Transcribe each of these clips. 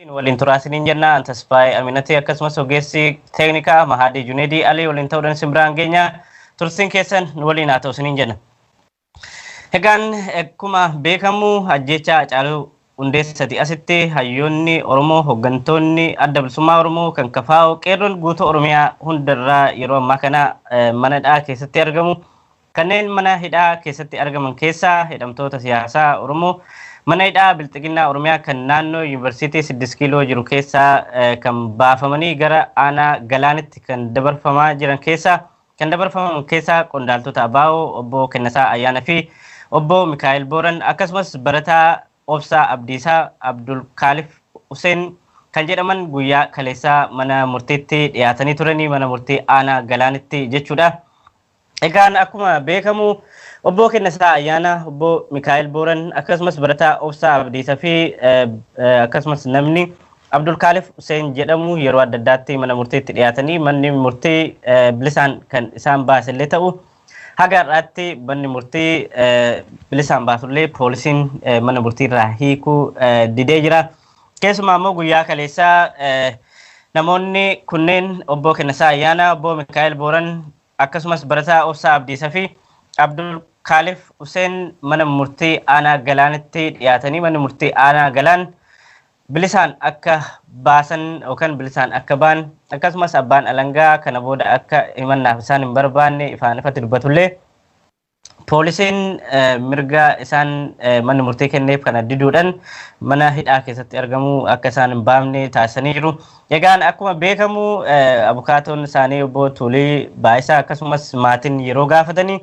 Waliin turaa isiniin jenna. An Tasfaayee Aminatee akkasumas ogeessi teeknikaa Mahaadii Juneedii Alii waliin ta'uudhaan isin biraan geenya. Turtiin keessan nu waliin haa ta'u isiniin jenna. Egaan akkuma beekamu ajjeechaa Hacaaluu Hundeessati asitti hayyoonni Oromoo, hooggantoonni Adda Bilisummaa Oromoo kan KFO, qeerroon guutuu Oromiyaa hundarraa yeroo ammaa kana mana hidhaa keessatti argamu. Kanneen mana hidhaa keessatti argaman keessaa hidhamtoota siyaasaa Oromoo mana hidhaa Bilxiginnaa Oromiyaa kan naannoo Yuunivarsiitii 6 Kiiloo jiru keessaa kan baafamanii gara aanaa Galaanitti kan dabarfamaa jiran keessaa kan dabarfaman keessaa qondaaltota ABO obbo Kennasaa Ayyaana fi obbo Mikaa'el Booran akkasumas barataa Obsaa Abdiisaa Abdul Kaalif Hussein kan jedhaman guyyaa kaleessaa mana murtiitti dhiyaatanii turanii, mana murtii aanaa Galaanitti jechuudha. Egaan akkuma beekamu obbo Kennasaa Ayyaana, obbo Mikaa'el Booran akkasumas barataa Obsaa Abdiisaa fi akkasumas namni Abdul Kaalif Hussein jedhamu yeroo adda addaatti mana murtiitti dhiyaatanii manni murtii bilisaan kan isaan baase illee ta'u, haga har'aatti manni murtii bilisaan baasullee poolisiin mana murtii irraa hiikuu didee jira. Keessumaa immoo guyyaa kaleessaa namoonni kunneen obbo Kennasaa Ayyaanaa, obbo Mikaa'el Booran akkasumas barataa Obsaa Abdiisaa fi Abdul Kaalif Hussein mana murtii aanaa Galaanitti dhiyaatanii manni murtii aanaa Galaan bilisaan akka baasan yookaan bilisaan akka ba'an akkasumas abbaan alangaa kana booda akka himannaaf isaan hin barbaanne ifaan ifatti dubbatullee, poolisiin mirga isaan manni murtii kenneef kana diduudhaan mana hidhaa keessatti argamu akka isaan hin baafne taasisanii jiru. Egaan akkuma beekamu abukaatoon isaanii obbo Tuulii Baayisaa akkasumas maatiin yeroo gaafatanii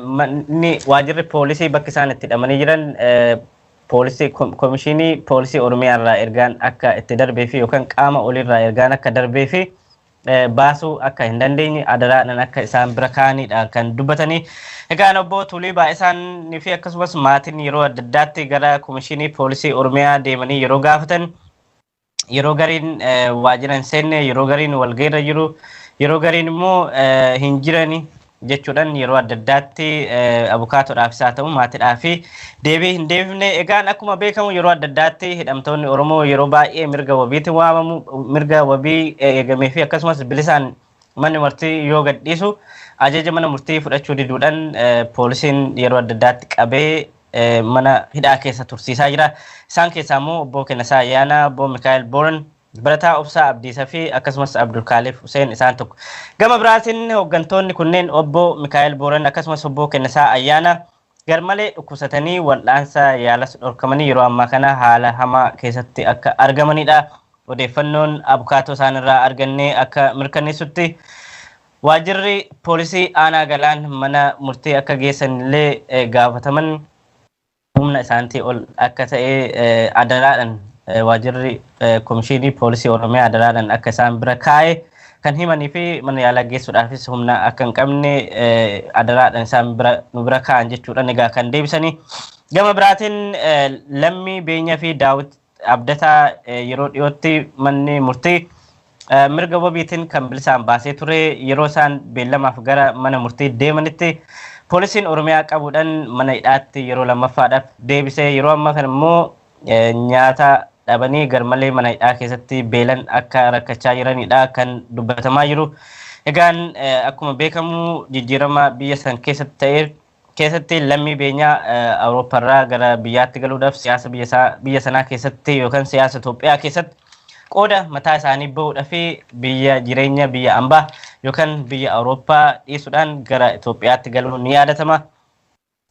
manni waajirri poolisii bakki isaan itti hidhamanii jiran poolisii komishinii poolisii Oromiyaa irraa ergaan akka itti darbee fi yookaan qaama oliirraa ergaan akka darbee fi baasuu akka hin dandeenye adaraadhaan akka isaan bira kaa'anidha kan dubbatanii. Egaan obbo Tuulii Baay'isaan fi akkasumas maatiin yeroo adda addaatti gara komishinii poolisii Oromiyaa deemanii yeroo gaafatan yeroo gariin waajjira hin seenne, yeroo gariin walgahiirra jiru, yeroo gariin immoo hin jirani jechuudhaan yeroo adda addaatti abukaatoodhaafis haa ta'u maatiidhaaf deebii hin deebifne. Egaan akkuma beekamu yeroo adda addaatti hidhamtoonni Oromoo yeroo baay'ee mirga wabiitiin waamamu, mirga wabii eegamee fi akkasumas bilisaan manni murtii yoo gadhiisu ajaja mana murtii fudhachuu diduudhaan poolisiin yeroo adda addaatti qabee mana hidhaa keessa tursiisaa jira. Isaan keessaa immoo obbo Kennasaa Ayyaanaa, obbo Mikaa'el Booran, barataa Obsaa Abdiisaa fi akkasumas Abdul Kaalif Hussein isaan tokko. Gama biraatiin hooggantoonni kunneen obbo Mikaa'el Booran akkasumas obbo Kennasaa Ayyaanaa garmalee dhukkubsatanii wal'aansa yaalas dhorkamanii yeroo ammaa kana haala hamaa keessatti akka argamanidha. Odeeffannoon abukaatoo isaanirraa arganne akka mirkaneessutti waajirri poolisii aanaa Galaan mana murtii akka geessan illee gaafataman humna isaaniitii ol akka ta'e adaraadhaan waajirri komishinii poolisii Oromiyaa adaraadhaan akka isaan bira kaa'e kan himanii fi mana yaalaa geessuudhaafis humna akka hin qabne adaraadhaan isaan bira nu bira kaa'an jechuudhaan egaa kan deebisanii. Gama biraatiin Lammii Beenyaa fi Daawit Abdataa yeroo dhiyootti manni murtii mirga wabiitiin kan bilisaan baasee ture yeroo isaan beellamaaf gara mana murtii deemanitti poolisiin Oromiyaa qabuudhaan mana hidhaatti yeroo lammaffaadhaaf deebisee yeroo ammaa kana immoo nyaata dhabanii garmalee mana hidhaa keessatti beelan akka rakkachaa jiranidha kan dubbatamaa jiru. Egaan akkuma beekamu jijjiirama biyya san keessatti ta'e keessatti Lammii Beenyaa Awurooppaarraa gara biyyaatti galuudhaaf siyaasa biyya sanaa keessatti yookaan siyaasa Itoophiyaa keessatti qooda mataa isaanii bahuudhaa fi biyya jireenya biyya ambaa yookaan biyya Awurooppaa dhiisuudhaan gara Itoophiyaatti galuun ni yaadatama.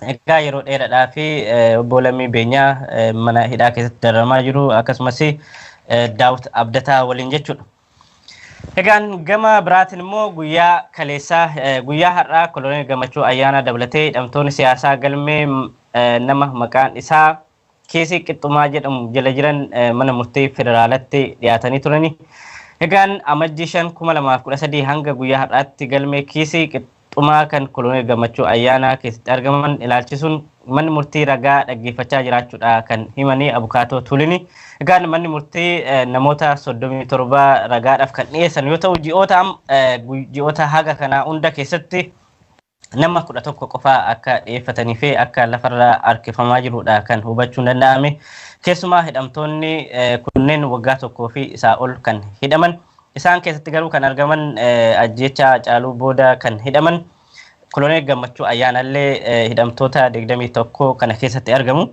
Egaa yeroo dheeraadhaa fi obbo Lammii Beenyaa mana hidhaa keessatti dararamaa jiru akkasumas Daawit Abdataa waliin jechuudha. Egaan gama biraatiin immoo guyyaa kaleessaa guyyaa har'aa Koloneel Gammachuu Ayyaanaa dabalatee hidhamtoonni siyaasaa galmee nama maqaan isaa Kiisii Qixxumaa jedhamu jala jiran mana murtii federaalatti dhiyaatanii turani. Egaan Amajjii 5 2013 hanga guyyaa har'aatti galmee Kiisii Qixxumaa kan Koloneel Gammachuu Ayyaanaa keessatti argaman ilaalchisuun manni murtii ragaa dhaggeeffachaa jiraachuudha kan himanii abukaatoo Tuulini. Egaan manni murtii namoota 37 ragaadhaaf kan dhiyeessan yoo ta'u ji'oota haga kanaa hunda keessatti Nama 11 qofaa akka dhiyeeffatanii fi akka lafarra harkifamaa jirudha kan hubachuun danda'ame. Keessumaa hidhamtoonni kunneen waggaa tokkoo fi isaa ol kan hidhaman. Isaan keessatti garuu kan argaman ajjeechaa Haacaaluu booda kan hidhaman Koloneel Gammachuu Ayyaanallee hidhamtoota 21 kana keessatti argamu.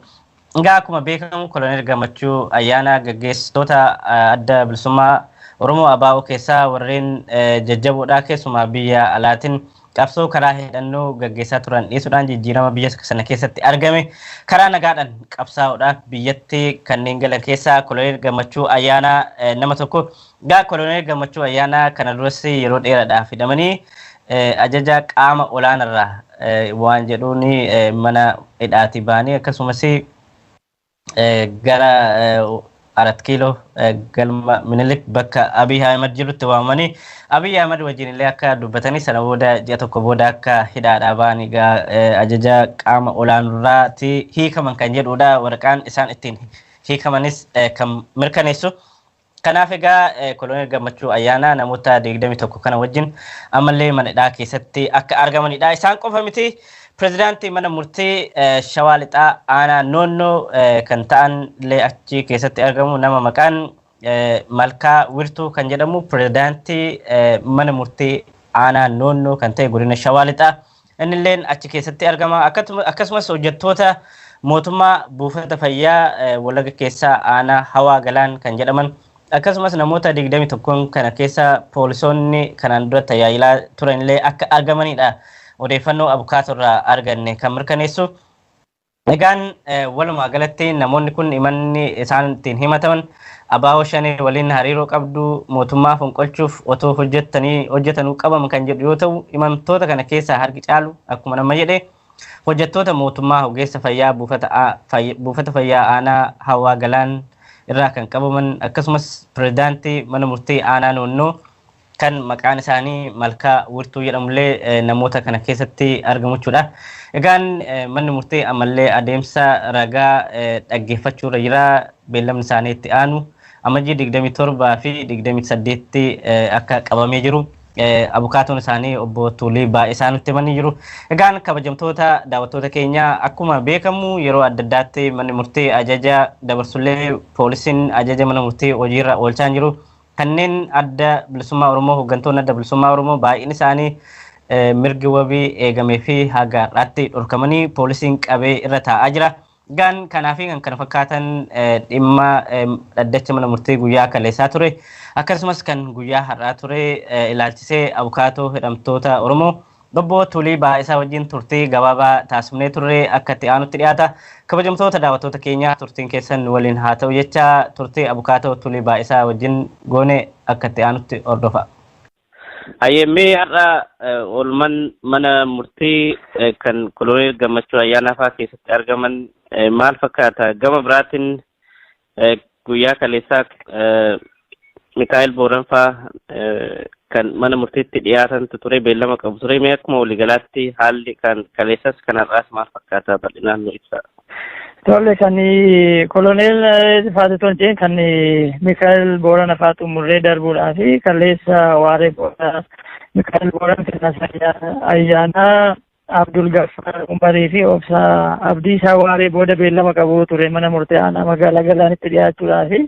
Egaa akkuma beekamu Koloneel Gammachuu Ayyaanaa gaggeessitoota adda bilisummaa Oromoo ABO keessaa warreen jajjaboodha. Keessumaa biyya alaatiin qabsoo karaa hidhannoo gaggeessaa turan dhiisuudhaan jijjiirama biyya sana keessatti argame karaa nagaadhaan qabsaa'uudhaaf biyyatti kanneen galan keessaa Koloneel Gammachuu Ayyaanaa nama tokko. Egaa Koloneel Gammachuu Ayyaanaa kana duras yeroo dheeraadhaaf hidhamanii ajaja qaama olaanarraa waan jedhuun mana hidhaatii ba'anii akkasumas gara Arat Kiiloo galma Minilik bakka Abiy Ahmed jirutti waamamanii Abiy Ahmed wajjin illee akka dubbatanii sana booda ji'a tokko booda akka hidhaadhaa ba'an egaa ajaja qaama olaanurraati hiikaman kan jedhudha waraqaan isaan ittiin hiikamanis kan mirkaneessu. Kanaaf egaa Koloneel Gammachuu Ayyaanaa namoota 21 kana wajjin ammallee mana hidhaa keessatti akka argamanidha. Isaan qofa miti, pirezidaantii mana murtii Shawaa Lixaa aanaa Noonnoo kan ta'an illee achi keessatti argamu, nama maqaan Malkaa Wirtuu kan jedhamu, pirezidaantii mana murtii aanaa Noonnoo kan ta'e godina Shawaa Lixaa. Innilleen achi keessatti argama. Akkasumas hojjettoota mootummaa buufata fayyaa Wallagga keessaa aanaa Hawaa Galaan kan jedhaman, akkasumas namoota 21 kana keessa poolisoonni kanaan dura tajaajilaa turanillee akka argamanidha odeeffannoo abukaatorraa arganne kan mirkaneessu. Egaan walumaa galatti namoonni kun himanni isaan ittiin himataman ABO Shanee waliin hariiroo qabdu, mootummaa fonqolchuuf otoo hojjetanii hojjetanuu qabaman kan jedhu yoo ta'u, himamtoota kana keessaa harki caalu akkuma nama jedhe hojjettoota mootummaa ogeessa fayyaa buufata fayyaa aanaa Hawaa Galaan irraa kan qabaman, akkasumas pirezidaantii mana murtii aanaa Noonnoo kan maqaan isaanii Malkaa Wirtuu jedhamullee namoota kana keessatti argamu jechuudha. Egaan manni murtii ammallee adeemsa ragaa dhaggeeffachuurra jira. Beellamni isaanii itti aanu Amajjii 27 fi 28 akka qabamee jiru abukaatoon isaanii obbo Tuulii Baay'isaa nutti himanii jiru. Egaan kabajamtoota daawwattoota keenya, akkuma beekamu yeroo adda addaatti manni murtii ajaja dabarsullee poolisiin ajaja mana murtii hojiirra oolchaa jiru. Kanneen adda bilisummaa Oromoo, hooggantoonni adda bilisummaa Oromoo baay'een isaanii mirgi wabii eegamee fi haga har'aatti dhorkamanii poolisiin qabee irra taa'aa jira. Egaan kanaa fi kan kana fakkaatan dhimma dhaddacha mana murtii guyyaa kaleessaa ture akkasumas kan guyyaa har'aa ture ilaalchisee abukaatoo hidhamtoota Oromoo obbo Tulii Baay'isaa wajjin turtii gabaabaa taasifnee turre akka itti aanutti dhiyaata. Kabajamtoota daawwattoota keenyaa, turtiin keessan waliin haa ta'u jecha turtii abukaatoo Tulii Baay'isaa wajjin goone akka itti aanutti hordofa. Hayyemmee, har'a oolman mana murtii kan Koloneel Gammachuu Ayyaanaa fa'aa keessatti argaman maal fakkaata? Gama biraatiin guyyaa kaleessaa Mikaa'el Booran fa'aa kan mana murtiitti dhiyaatantu ture, beellama qabu ture. Mee akkuma waliigalaatti haalli kan kaleessas kan har'aas maal fakkaata, bal'inaan nu ibsa. Tole, kan Koloneel Faatitoon kan Mikaa'el Boorana fa'aa xumurree darbuudhaa fi kaleessa waaree booda Mikaa'el Booran, Kennasaa Ayyaanaa, Abdul Gaffar Umarii fi Obsaa Abdiisaa waaree booda beellama qabu ture mana murtee aanaa magaalaa Galaanitti dhiyaachuudhaa fi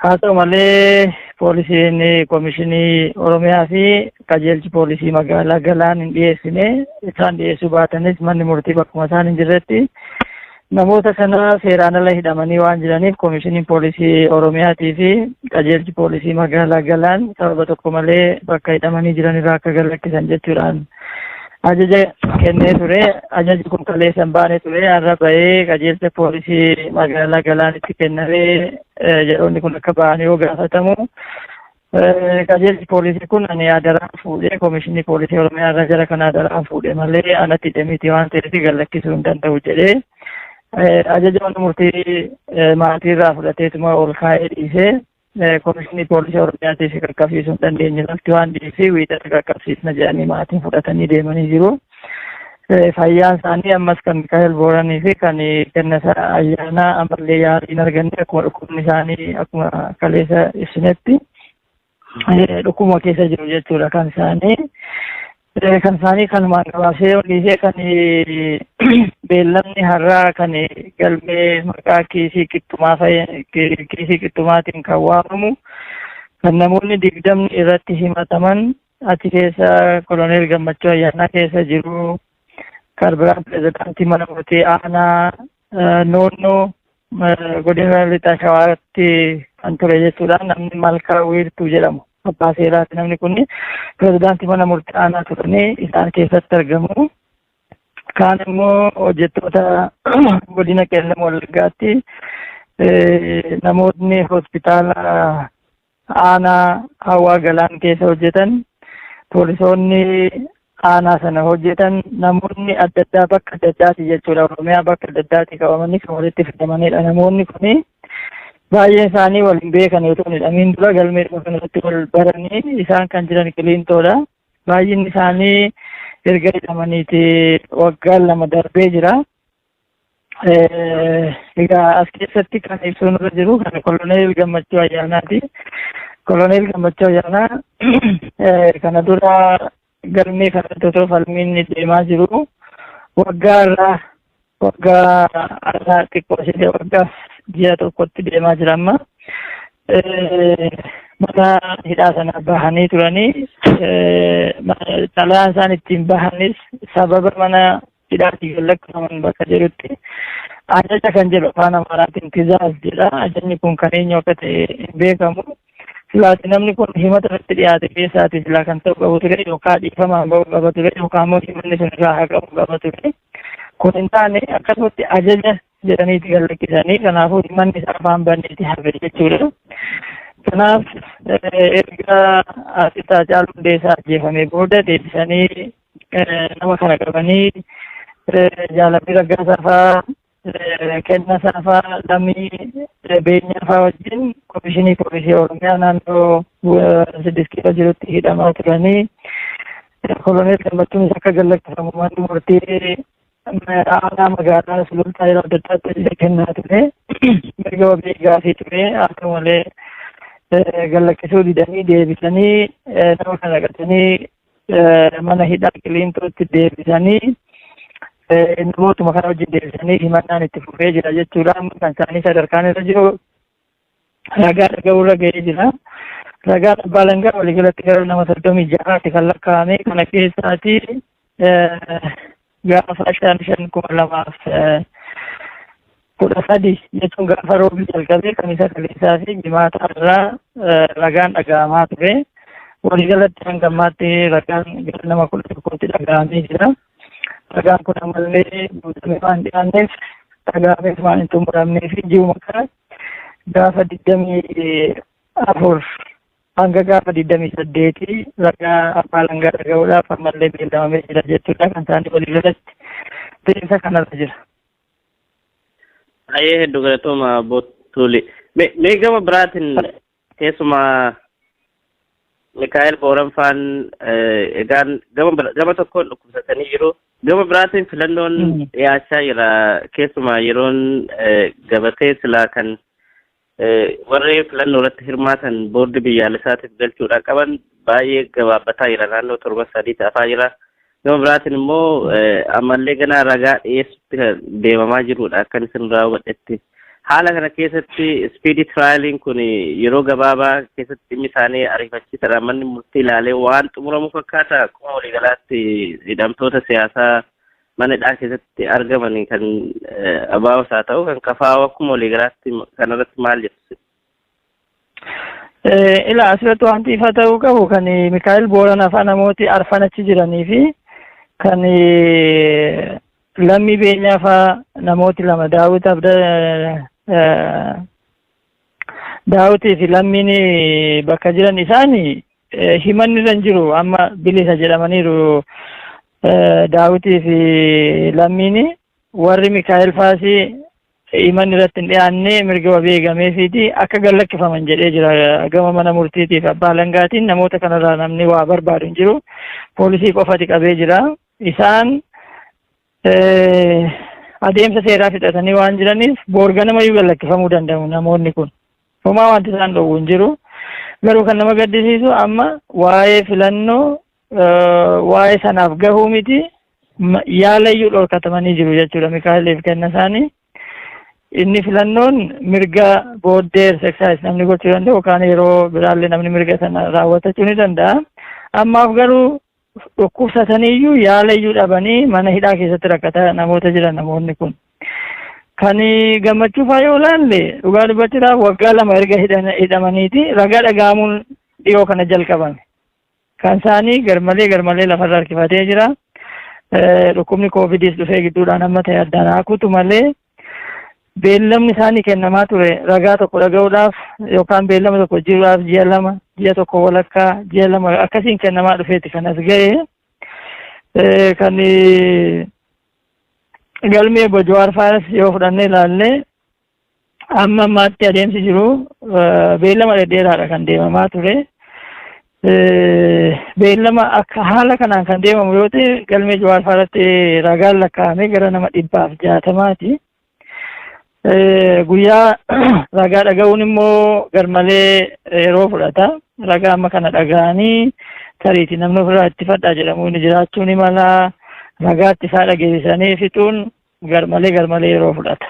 haa ta'u malee poolisiin koomishinii Oromiyaa fi qajeelchi poolisii magaalaa Galaan hin dhiyeessine. Isaan dhiyeessuu baatanis manni murtii bakkuma isaan hin jirretti namoota kana seeraan ala hidhamanii waan jiraniif koomishiniin poolisii Oromiyaatii fi qajeelchi poolisii magaalaa Galaan sababa tokko malee bakka hidhamanii jiran irraa akka gadlakkisan jechuudhaan ajaja kennee ture. Ajaji kun kaleessa hin baane ture. Har'a bahee qajeelcha poolisii magaalaa Galaanitti kennamee jedhoonni kun akka ba'an yoo gaafatamu, qajeelchi poolisii kun ani adaraan fuudhee koomishinii poolisii Oromiyaa irra jara kana adaraan fuudhe malee anatti hidhe miti waan ta'eef gadlakkisuu hin danda'u jedhee ajaja mana murtii maatii irraa fudhateetuma ol kaa'ee dhiisee koomishinii poolisii Oromiyaatiif qaqqabsiisuu hin dandeenye. Lafti waan dhiisee wiixata qaqqabsiisna jedhanii maatiin fudhatanii deemanii jiru. Fayyaan isaanii ammas kan Mikaa'el Booranii fi kan Kennasaa Ayyaanaa ammallee yaalii hin arganne. Akkuma dhukkubni isaanii akkuma kaleessa ibsinetti dhukkubuma keessa jiru jechuudha kan isaanii. Kan isaanii kanumaan gabaabsee dhiisee, kan beellamni har'aa kan galmee maqaa kiisii qixxumaa, kiisii qixxumaatiin kan waamamu, kan namoonni 20 irratti himataman, achi keessa Koloneel Gammachuu Ayyaanaa keessa jiru, kan biraan pirezidaantii mana murtii aanaa Noonnoo godina Lixa Shawaatti kan ture jechuudha. Namni Malkaa Wiirtuu jedhamu abbaa seeraati. Namni kun pirezidaantii mana murtii aanaa turanii isaan keessatti argamu. Kaan immoo hojjettoota godina Qeellam Wallaggaatti, namootni hospitaala aanaa Hawaa Galaan keessa hojjetan, poolisoonni aanaa sana hojjetan, namoonni adda addaa bakka adda addaati jechuudha. Oromiyaa bakka adda addaati qabamanii kan walitti fidamanidha. Namoonni kuni baay'een isaanii wal hin beekan. Otoo hin hidhamiin dura galmee kanatti wal baranii isaan kan jiran Qiliintoodha. Baay'inni isaanii erga hidhamaniiti waggaa 2 darbee jira. Egaa as keessatti kan ibsuun irra jiru kan Koloneel Gammachuu Ayyaanaati. Koloneel Gammachuu Ayyaanaa kana dura galmee kanatti otoo falmiin deemaa jiru waggaa irraa, waggaa irraa xiqqoo ishee waggaa ji'a tokkotti deemaa jira amma. Mana hidhaa sana bahanii turanii, xalayaan isaan ittiin bahanis sababa mana hidhaatii gad lakkifaman bakka jedhutti ajaja kan jedhu afaan Amaaraatiin ትዕዛዝ jedha. Ajajni kun kan eenyu akka ta'e hin beekamu. Silaati namni kun himata irratti dhiyaate keessaati silaa kan ta'u qabu ture, yookaan dhiifamaan ba'uu qaba ture, yookaan immoo himanni sun irraa haqamuu qaba ture. Kun hin taane, akkasumatti ajaja jedhaniiti gad lakkisanii, kanaafuu himanni isaa afaan banneeti hafe jechuudha. Kanaaf erga Artist Haacaaluu Hundeessaa ajjeefamee booda deebisanii nama kana qabanii, Jaalamii Raggaasaa fa'aa, Kennasaa fa'aa, Lammii Beenyaa fa'aa wajjin Komishinii Poolisii Oromiyaa naannoo 6 Kiiloo jirutti hidhamaa turanii, Koloneel Gammachuunis akka gad lakkifamu manni murtii aanaa magaalaa Sulultaa yeroo adda addaatti ajaja kennaa ture. Mirga wabii gaafii ture. Haa ta'u malee gad lakkisuu didanii, deebisanii nama kana qatanii mana hidhaa Qiliintootti deebisanii, namootuma kana wajjin deebisanii himannaan itti fufee jira jechuudha. Amma kan isaanii sadarkaan irra jiru ragaa dhaga'uu irra ga'ee jira. Ragaan abbaa alangaa waliigalatti gara nama 36ti kan lakkaa'ame. Kana keessaati gaafa 5/5/2013 jechuun gaafa Roobii jalqabee Kamisa kaleessaa fi Jimaata irraa ragaan dhaga'amaa ture. Waliigalatti hanga ammaatti ragaan gara nama 11tti dhaga'amee jira. Ragaan kun ammallee guutamee waan dhiyaanneef, dhaga'amees waan hin xumuramnee fi ji'uma kana gaafa 24 hanga gaafa 28 ragaa abbaa alangaa dhaga'uudhaaf ammallee beellamamee jira jechuudha. Kan isaanii waliigalatti deemsa kanarra jira. Baay'ee hedduu galatooma, Tuuli. Mee gama biraatiin keessumaa Mikaa'el Booranfaan egaan gama tokkoon dhukkubsatanii jiru. Gama biraatiin filannoon dhiyaachaa jira. Keessumaa yeroon gabatee silaa kan warri filannoo irratti hirmaatan boordii biyyaalessaatiif galchuudhaan qaban baay'ee gabaabbataa jira. Naannoo torba sadii ta'aa jira. Gama biraatiin immoo ammallee ganaa ragaa dhiyeessutti kan deemamaa jirudha akkan isin irraa hubadhetti. Haala kana keessatti speedy trialiin kun yeroo gabaabaa keessatti dhimmi isaanii ariifachiisaadhaan manni murtii ilaalee waan xumuramu fakkaata. Akkuma waliigalaatti hidhamtoota siyaasaa mana hidhaa keessatti argaman kan ABOs haa ta'u kan KFO, akkuma waliigalaatti kanarratti maal jettu? Ila asirratti wanti ifa ta'uu qabu kan Mikaa'el Booranaa fa'aa namooti arfan achi jiranii fi kan Lammii Beenyaa fa'aa namooti lama, Daawit Abda Daawitii fi Lammiin bakka jiran, isaan himanni irra hin jiru, amma bilisa jedhamaniiru Daawitii fi Lammiin. Warri Mikaa'el faasii himanni irratti hin dhiyaanne, mirga wabii eegameefiiti akka gad lakkifaman jedhee jira gama mana murtiitiif abbaa alangaatiin. Namoota kanarraa namni waa barbaadu hin jiru, poolisii qofati qabee jira. Isaan adeemsa seeraa fixatanii waan jiraniif boor ganamayyuu gad lakkifamuu danda'u. Namoonni kun homaa wanti isaan dhowwu hin jiru. Garuu kan nama gaddisiisu amma waa'ee filannoo Waa'ee sanaaf gahuu miti, yaalayyuu dhorkatamanii jiru jechuudha Mikaa'eliif kenna isaanii. Inni filannoon mirga booddee exercise namni gochuu danda'u yookaan yeroo biraallee namni mirga sana raawwatachuu ni danda'a. Ammaaf garuu dhukkubsataniiyyuu yaalayyuu dhabanii mana hidhaa keessatti rakkataa namoota jiran namoonni kun. Kan Gammachuu fa'aa yoo ilaalle, dhugaa dubbachuudhaaf waggaa 2 erga hidhamaniiti ragaa dhaga'amuun dhiyoo kana jalqabame. Kan isaanii garmalee garmalee lafarra harkifatee jira. Dhukkubni koovidiis dhufee gidduudhaan amma ta'e addaan haa kutu malee, beellamni isaanii kennamaa ture ragaa tokko dhaga'uudhaaf yookaan beellama tokko jiruudhaaf ji'a 2, ji'a tokko walakkaa, ji'a 2 akkasiin kennamaa dhufeeti kan as ga'e. Kan galmee Jawaar fa'aas yoo fudhannee ilaalle, amma ammaatti adeemsi jiru beellama dhedheeraadha kan deemamaa ture. Beellama akka haala kanaan kan deemamu yoo ta'e, galmee Jawaar fa'aatti ragaan lakkaa'amee gara nama 160ti. Guyyaa ragaa dhaga'uun immoo garmalee yeroo fudhata. Ragaa amma kana dhaga'anii tariitii namni ofirraa itti fadhaa jedhamu inni jiraachuu ni mala. Ragaa ittisaa dhageessisanii fixuun garmalee garmalee yeroo fudhata.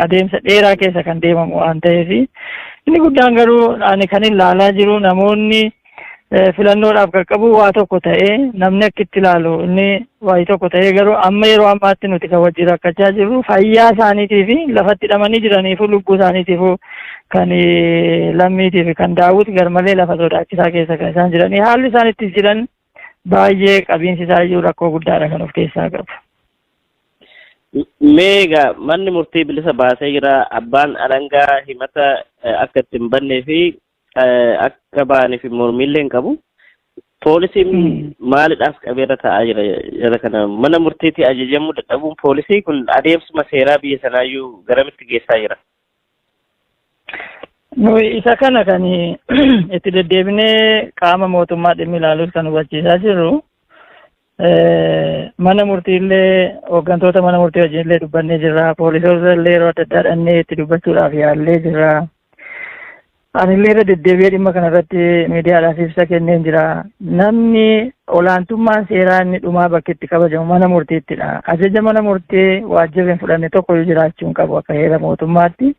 Adeemsa dheeraa keessa kan deemamu waan ta'eef, inni guddaan garuu ani kan ilaalaa jiru, namoonni filannoodhaaf qaqqabu waa tokko ta'ee, namni akka itti ilaalu inni waa tokko ta'ee, garuu amma yeroo ammaatti nuti kan wajjin rakkachaa jirru fayyaa isaaniitii fi lafatti hidhamanii jiraniifu lubbuu isaaniitiif, kan Lammiitii fi kan Daawwit garmalee lafa sodaachisaa keessa kan isaan jiranii, haalli isaan itti jiran baay'ee qabiinsi isaa iyyuu rakkoo guddaadha kan of keessaa qabu. Mee egaa manni murtii bilisa baasee jira. Abbaan alangaa himata akka itti hin bannee fi akka ba'aniif mormiillee hin qabu. Poolisiin maalidhaaf qabeerra taa'aa jira jara kana? Mana murtiitti ajajamuu dadhabuun poolisii kun adeemsuma seeraa biyya sanaayyuu garamitti geessaa jira? Nuyi isa kana kan itti deddeebinee qaama mootummaa dhimmi ilaaluus kan hubachiisaa jirru, mana murtiillee, hooggantoota mana murtii wajjin illee dubbannee jirra. Poolisoota illee yeroo adda addaa dhannee itti dubbachuudhaaf yaallee jirra. Anillee irra deddeebi'ee dhimma kanarratti miidiyaadhaaf ibsa kenneen jira. Namni olaantummaan seeraa inni dhumaa bakki itti kabajamu mana murtiittidha. Ajaja mana murtii waajjirri hin fudhanne tokko iyyuu jiraachuu hin qabu akka heera mootummaatti.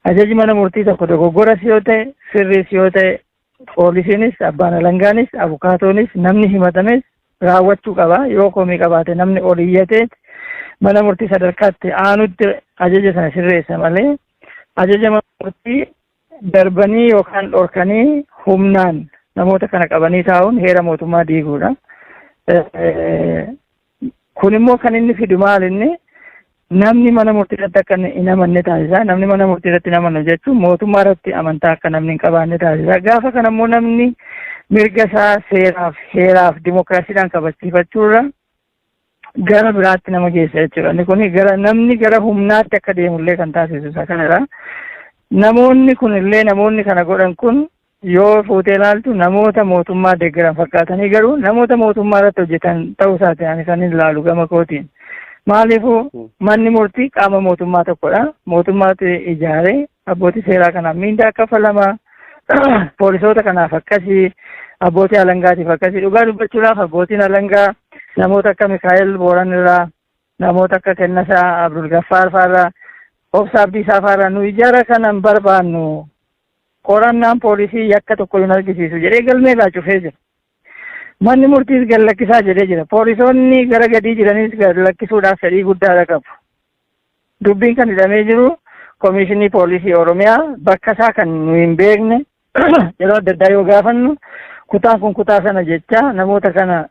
Ajaji mana murtii tokko dogoggoras yoo ta'e, sirriis yoo ta'e, poolisiinis, abbaan alangaanis, abukaatoonis, namni himatames raawwachuu qaba. Yoo komii qabaate namni ol iyyatee mana murtii sadarkaatti aanutti ajaja sana sirreessa malee, ajaja mana murtii darbanii yookaan dhorkanii humnaan namoota kana qabanii taa'uun heera mootummaa diiguudha. Kun immoo kan inni fidu maal? Inni namni mana murtii irratti akka hin amanne taasisa. Namni mana murtii irratti hin amanne jechuun mootummaa irratti amantaa akka namni hin qabaanne taasisa. Gaafa kana immoo namni mirga isaa seeraaf, heeraaf, dimokiraasiidhaan kabachiifachuurra gara biraatti nama geessa jechuudha. Inni kun gara namni gara humnaatti akka deemullee kan taasisu isa kanadha. Namoonni kun illee, namoonni kana godhan kun yoo fuutee ilaaltu, namoota mootummaa deeggaran fakkaatanii garuu namoota mootummaa irratti hojjetan ta'uu isaati ani kan ilaalu gama kootiin. Maaliifuu manni murtii qaama mootummaa tokkodha. Mootummaatu ijaaree abbootii seeraa kanaaf miindaa kaffalama. Poolisoota kanaaf akkasii, abbootii alangaatiif akkasii. Dhugaa dubbachuudhaaf abbootiin alangaa namoota akka Mikaa'el Booran irraa, namoota akka Kennasaa Abdul Gaffaar fa'aarraa, Obsa Abdiisaa fa'aarraa nu ijaara kanan barbaannu, qorannaan poolisii yakka tokko hin argisiisu jedhee galmee irraa cufee jira. Manni murtiis gad lakkisaa jedhee jira. Poolisoonni gara gadii jiranis gad lakkisuudhaaf fedhii guddaadha qabu. Dubbiin kan hidhamee jiru Komishinii Poolisii Oromiyaa bakka isaa kan nu hin beekne, yeroo adda addaa yoo gaafannu kutaan kun kutaa sana jecha namoota kana,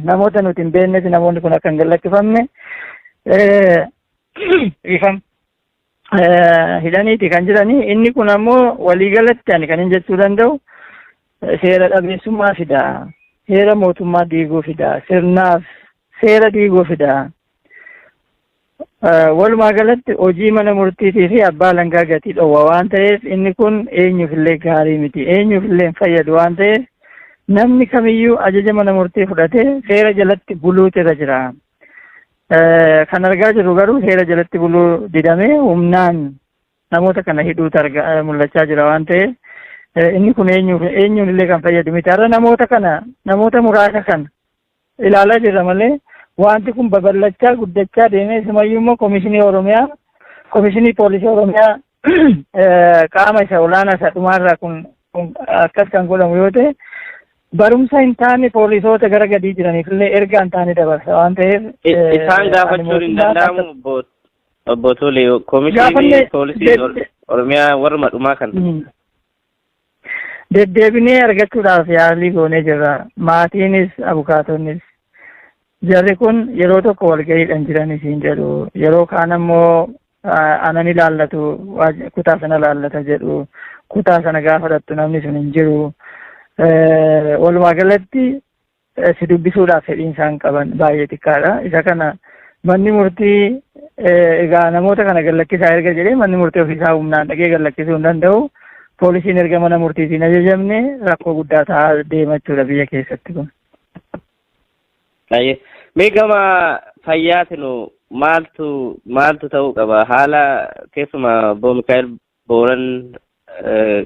namoota nuti hin beeknetti namoonni kun akka hin gad lakkifamne ifam hidhaniiti kan jiranii. Inni kun ammoo waliigalatti ani kan hin jechuu danda'u seera dhabeessummaa fida, heera mootummaa diiguu fida, sirnaaf seera diiguu fida. Walumaa galatti hojii mana murtiitii fi abbaa alangaa gatii dhowwa waan ta'eef, inni kun eenyuufillee gaarii miti, eenyuufillee hin fayyadu waan ta'eef, namni kamiyyuu ajaja mana murtii fudhatee seera jalatti buluutu irra jira. Kan argaa jirru garuu seera jalatti buluu didamee humnaan namoota kana hidhuutu argaa mul'achaa jira waan ta'eef, inni kun eenyuun illee kan fayyadu miti. Har'a namoota kana, namoota muraasa kana ilaalaa jirra malee wanti kun babal'achaa guddachaa deemee simayyuu immoo Komishinii Oromiyaa, Komishinii Poolisii Oromiyaa qaama isa olaanaa isa dhumaarraa kun akkas kan godhamu yoo ta'e, barumsa hin taane poolisoota gara gadii jiraniif illee ergaa hin taane dabarsa waan ta'eef. Isaan gaafachuun hin danda'amu, obbo Tole, Komishinii Poolisii Oromiyaa warra dhumaa kana? Deddeebinee argachuudhaaf yaalii goonee jirra. Maatiinis abukaatonnis. Jarri kun yeroo tokko walga'iidhaan jiran isiin jedhu. Yeroo kaan ammoo anan ilaallatu, kutaa sana ilaallata jedhu. Kutaa sana gaafa dhattu namni sun hin jiru. Walumaa galatti si dubbisuudhaaf fedhiin isaan qaban baay'ee xiqqaadha. Isa kana manni murtii egaa namoota kana gallakkisaa erga jedhee, manni murtii ofiisaa humnaan dhaqee gallakkisuu hin danda'u. Poolisiin erga mana murtiitiin ajajamne rakkoo guddaa ta'aa deema jechuudha biyya keessatti kun. Mee gama fayyaatiin maaltu ta'uu qaba? Haala keessumaa obbo Mikaa'el Booran,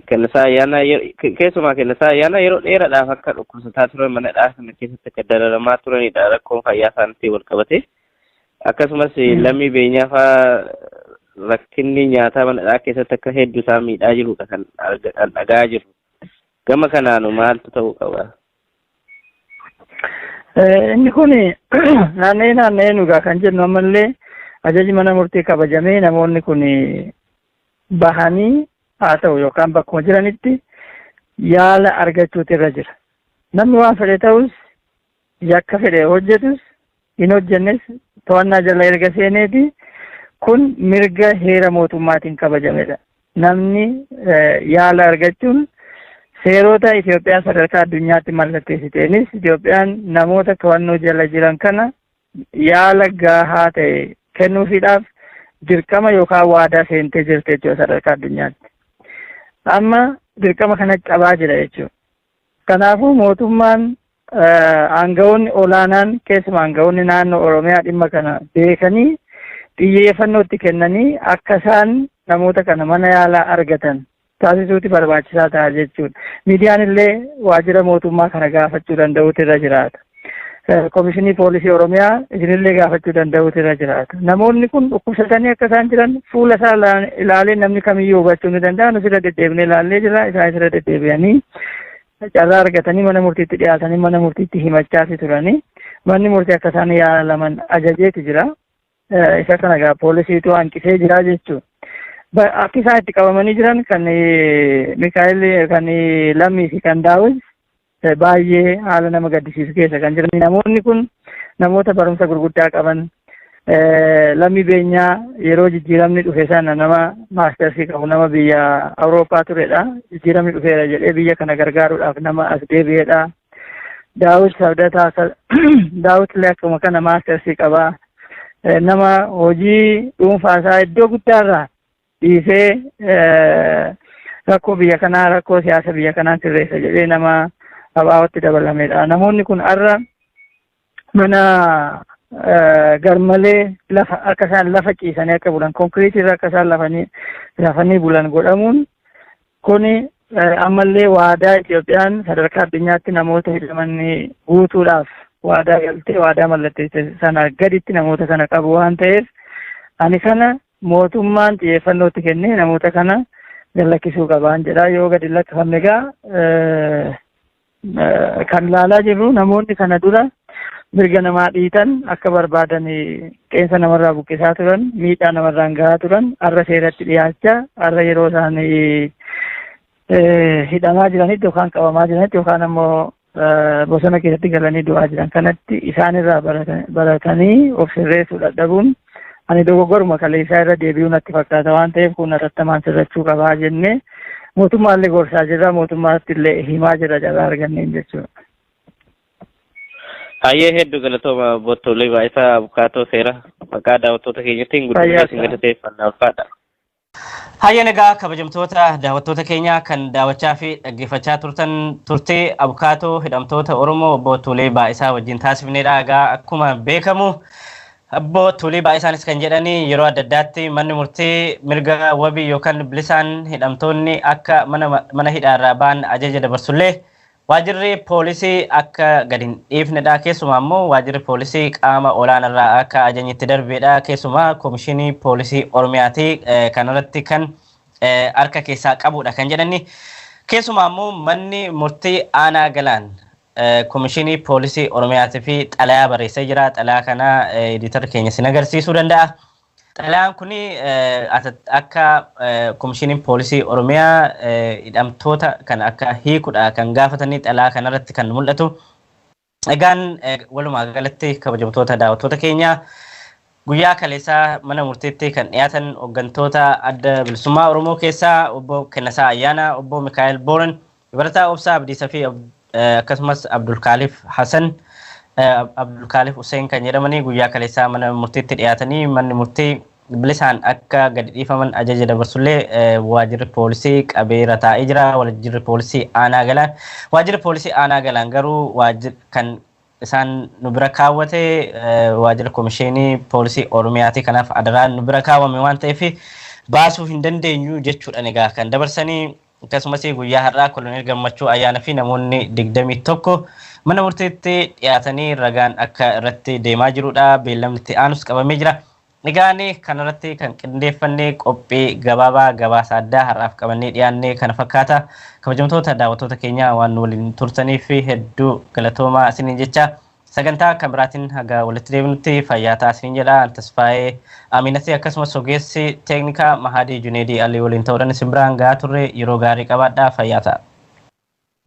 Kennisaa Ayyaanaa, keessumaa Kennisaa Ayyaanaa yeroo dheeraadhaaf akka dhukkubsataa turan, mana hidhaa sana keessatti akka dararamaa turanidha rakkoon fayyaa isaaniitiin wal qabate. Akkasumas Lammii Beenyaa fa'aa rakkinni nyaataa mana hidhaa keessatti akka hedduu isaan miidhaa jirudha kan dhagaa jiru. Gama kanaanu maaltu ta'uu qaba? Inni kun naanna'ee naanna'ee nugaa kan jennu ammallee ajaji mana murtii kabajamee namoonni kun bahanii haa ta'u yookaan bakkuma jiranitti yaala argachuutu irra jira. Namni waan fedhe ta'us, yakka fedhe hojjetus hin hojjennes, to'annaa jala erga seeneeti kun mirga heera mootummaatiin kabajamedha. Namni yaala argachuun seerota Itoophiyaan sadarkaa addunyaatti mallatteessiteenis Itoophiyaan namoota to'annoo jala jiran kana yaala gahaa ta'e kennuufiidhaaf dirqama yookaan waadaa seentee jirti jechuudha sadarkaa addunyaatti. Amma dirqama kana cabaa jira jechuudha. Kanaafuu mootummaan, aangawoonni olaanaan, keessumaa aangawoonni naannoo Oromiyaa dhimma kana beekanii xiyyeeffannoo itti kennanii akka isaan namoota kana mana yaalaa argatan taasisuuti barbaachisaa ta'a jechuudha. Miidiyaan illee waajjira mootummaa kana gaafachuu danda'uutu irra jiraata. Komishinii Poolisii Oromiyaa isinillee gaafachuu danda'uutu irra jiraata. Namoonni kun dhukkubsatanii akka isaan jiran fuula isaa ilaalee namni kamiyyuu hubachuu ni danda'a. Nus irra deddeebinee ilaallee jira. Isaan irra deddeebi'anii carraa argatanii mana murtiitti dhiyaatanii mana murtiitti himachaati turanii. Manni murtii akka isaan yaalaman ajajeeti jira. Isa kana egaa poolisiitu hanqisee jira jechuudha. Akki isaan itti qabamanii jiran kan Mikaa'el, kan Lammii fi kan Daawit baay'ee haala nama gaddisiisu keessa kan jiran. Namoonni kun namoota barumsa gurguddaa qaban. Lammii Beenyaa yeroo jijjiiramni dhufe sana nama maastersii qabu, nama biyya Awurooppaa turedha. Jijjiiramni dhufeera jedhee biyya kana gargaaruudhaaf nama as deebi'edha. Daawit Abdataa, Daawit illee akkuma kana maastersii qaba. Nama hojii dhuunfaa isaa iddoo guddaarraa dhiisee rakkoo biyya kanaa, rakkoo siyaasa biyya kanaa sirreessa jedhee nama ABOtti dabalamedha. Namoonni kun har'a mana garmalee lafa akka isaan lafa ciisanii akka bulan, konkiriitii irra akka isaan lafanii rafanii bulan godhamuun kuni ammallee waadaa Itoophiyaan sadarkaa addunyaatti namoota hidhaman guutuudhaaf waadaa galtee, waadaa mallatteesse sana gaditti namoota kana qabu waan ta'eef, ani kana mootummaan xiyyeeffannootti kennee namoota kana gallakkisuu qabaan jedha. Yoo gadi lakkifamne egaa kan ilaalaa jirru namoonni kana dura mirga namaa dhiitan, akka barbaadan qeensa namarraa buqqisaa turan, miidhaa namarraan gahaa turan har'a seeratti dhiyaachaa, har'a yeroo isaan hidhamaa jiranitti yookaan qabamaa jiranitti yookaan ammoo bosona keessatti galanii du'aa jiran kanatti isaanirraa baratanii of sirreessuu dadhabuun ani dogoggoruma kaleessaa irra deebi'uu natti fakkaata waan ta'eef, kun hatattamaan sirrachuu qabaa jennee mootummaallee gorsaa jirra, mootummaatti illee himaa jirra carraa arganneen jechuudha. Hayyee, hedduu galatooma, obbo Tolee Baayisaa, abukaatoo seera. Maqaa daawwattoota keenyattiin guddina isin galateeffannaa, ulfaadha. Hayyeen, egaa kabajamtoota daawwattoota keenya, kan daawwachaa fi dhaggeeffachaa turtan turtee abukaatoo hidhamtoota Oromoo obbo Tolee Baayisaa wajjin taasifnedha. Egaa akkuma beekamu obbo Tolee Baayisaanis kan jedhani yeroo adda addaatti manni murtii mirga wabii yookaan bilisaan hidhamtoonni akka mana hidhaarraa ba'an ajaja dabarsullee Waajirri poolisii akka gadi hin dhiifnedha. Keessumaa immoo waajirri poolisii qaama olaanaarraa akka ajajnitti darbeedha. Keessumaa Komishinii Poolisii Oromiyaati kanarratti kan harka keessaa qabudha kan jedhani. Keessumaa immoo manni murtii aanaa Galaan Komishinii Poolisii Oromiyaatii fi xalayaa barreessee jira. Xalayaa kana editor keenya sin agarsiisuu danda'a. Xalayaan kun akka Komishiniin Poolisii Oromiyaa hidhamtoota kan akka hiikudha kan gaafatanii xalayaa kanarratti kan mul'atu. Egaan walumaa galatti, kabajamtoota daawwattoota keenya, guyyaa kaleessaa mana murtiitti kan dhiyaatan hooggantoota Adda Bilisummaa Oromoo keessaa obbo Kennasaa Ayyaanaa, obbo Mikaa'el Booran, Barataa Obsaa Abdiisaa fi akkasumas Abdulkaalif Hasan, Abdulkaalif Hussein kan jedhamanii guyyaa kaleessaa mana murtiitti dhiyaatanii manni murtii bilisaan akka gadi dhiifaman ajaja dabarsullee waajirri poolisii qabeera taa'ee jira. Waajirri poolisii aanaa Galaan. Waajirri poolisii aanaa Galaan garuu kan isaan nu bira kaawwate waajjira Komishinii Poolisii Oromiyaati. Kanaaf adaraan nu bira kaawwame waan ta'eef baasuu hin dandeenyu jechuudhaan egaa kan dabarsanii. Akkasumas guyyaa har'aa Koloneel Gammachuu Ayyaana fi namoonni 21 mana murtiitti dhiyaatanii ragaan akka irratti deemaa jirudha. Beellamni itti aanus qabamee jira. Egaan kanarratti kan qindeeffanne qophii gabaabaa gabaasa addaa har'aaf qabannee dhiyaanne kana fakkaata. Kabajamtoota daawwattoota keenya, waan nu waliin turtaniif hedduu galatoomaa isiniin jecha, sagantaa kan biraatiin haga walitti deebinutti fayyaa ta'aa isiniin jedha. Tasfaayee Aminati akkasumas ogeessi teeknikaa Mahadii Juneedii Alii waliin ta'uudhaan isin biraan gahaa turre. Yeroo gaarii qabaadhaa, fayyaa ta'a.